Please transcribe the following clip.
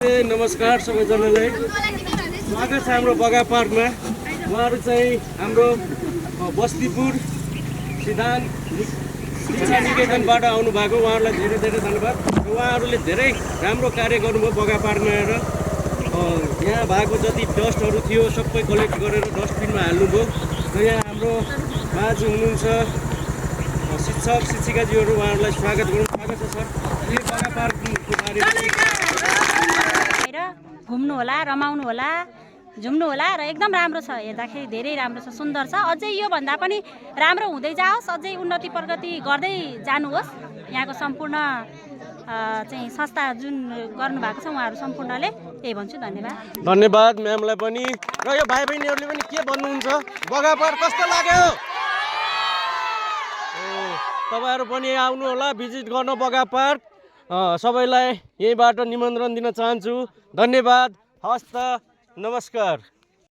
नमस्कार सबैजनालाई स्वागत छ हाम्रो बगा पार्कमा। उहाँहरू चाहिँ हाम्रो बस्तीपुर सिद्धान्त शिक्षा निकेतनबाट आउनु भएको। उहाँहरूलाई धेरै धेरै धन्यवाद। उहाँहरूले धेरै राम्रो कार्य गर्नुभयो बगा पार्कमा आएर। यहाँ भएको जति डस्टहरू थियो सबै कलेक्ट गरेर डस्टबिनमा हाल्नुभयो। र यहाँ हाम्रो बाजु हुनुहुन्छ शिक्षक शिक्षिकाजीहरू, उहाँहरूलाई स्वागत गरौँ। स्वागत छ सर। यो बगा पार्कको बारेमा घुम्नु होला, रमाउनु होला, झुम्नु होला र एकदम राम्रो छ। हेर्दाखेरि धेरै राम्रो छ, सुन्दर छ। अझै यो भन्दा पनि राम्रो हुँदै जाओस्, अझै उन्नति प्रगति गर्दै जानुहोस्। यहाँको सम्पूर्ण चाहिँ संस्था जुन गर्नुभएको छ उहाँहरू सम्पूर्णले त्यही भन्छु। धन्यवाद। धन्यवाद म्यामलाई पनि। र यो भाइ बहिनीहरूले पनि के भन्नुहुन्छ, बगा पार्क कस्तो लाग्यो? तपाईँहरू पनि आउनु होला, भिजिट गर्न बगा पार्क। सबैलाई यहीँबाट निमन्त्रण दिन चाहन्छु। धन्यवाद। हस्त नमस्कार।